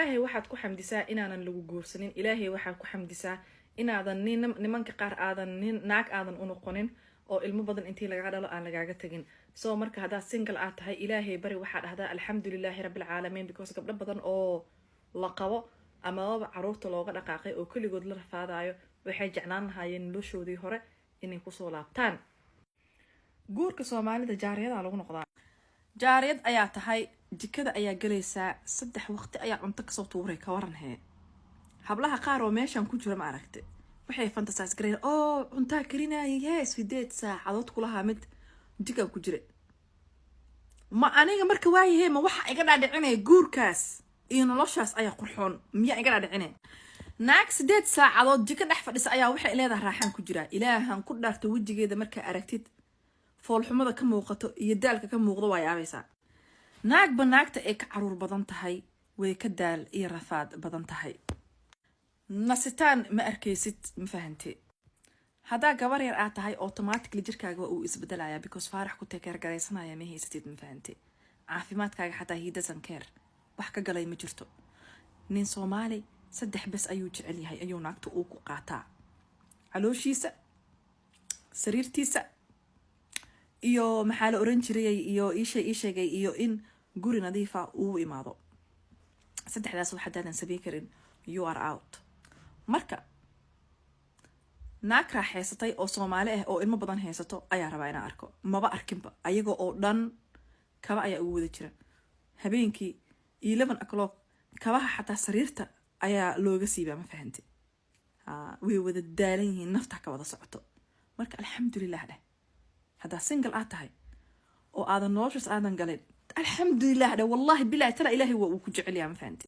Ilaahay waxaad ku xamdisaa inaanan lagu guursanin. Ilaahay waxaad ku xamdisaa inaadan nin nimanka qaar aadan nin naag aadan u noqonin oo ilmo badan intii lagaa dhalo aan lagaaga tagin. So marka haddaad single aad tahay, Ilaahay bari. Waxaa dhahdaa "Alxamdulilaahi Rabbilcaalamiin", because gabdho badan oo la qabo amababa caruurta looga dhaqaaqay oo keligood la rafaadayo waxay jeclaan lahaayeen noloshoodii hore inay kusoo laabtaan. Guurka Soomaalida jaariyadaa lagu noqdaa. Jaariyad ayaa tahay, jikada ayaa galaysaa, 3 waqti ayaa cunto kasoo tuuray. Ka waran hee? Hablaha qaar oo meeshan ku jira, ma aragte, waxay fantasize gareen oo cuntaa karinayay hee, 8 saacadood kulahaa mid jikaan ku jira. Ma aniga marka waayahe, ma waxa iga dhaadhicinaya guurkaas iyo noloshaas ayaa qurxoon? Miyaa iga dhaadhicinaya? Naag 8 saacadood jiko dhex fadhisa ayaa waxay leedahay "Raaxaan ku jiraa." Ilaahan ku dhaarto, wejigeeda markaa aragtid, foolxumada ka muuqato iyo daalka ka muuqdo, waa yaabaysaa. Naagba naagta ay ka caruur badan tahay way ka daal iyo rafaad badan tahay. Nasitaan ma arkaysid, ma fahante? Haddaa gabar yar aad tahay, automatically jirkaaga waa uu isbedelaya, because Faarax ku take care garaysanaya ma haysatid, ma fahante? Caafimaadkaaga xataa he doesn't care, wax ka galay ma jirto. Nin Soomaali saddex bes ayuu jecel yahay, ayuu naagta uu ku qaataa: calooshiisa, sariirtiisa iyo maxaa la oran jiray, iyo iishe ii sheegay, iyo in guri nadiifa uu imaado. Saddexdaas wax haddaadan samayn karin, you are out. Marka naag raaxaysatay oo Soomaali ah oo ilmo badan haysato ayaa rabaa inaan arko. Maba arkinba. Ayaga oo dhan kaba ayaa ugu wada jira. Habeenkii 11 o'clock kabaha xataa sariirta ayaa looga siibaa, ma fahante? Way wada daalan yihiin, nafta ka wada socoto. Marka alxamdulilah dheh. Haddaa single aad tahay oo aadan noloshaas aadan galin, alxamdulilah dheh. Wallahi bilahi tala, Ilaahay waa uu ku jecelyaa, ma fahante?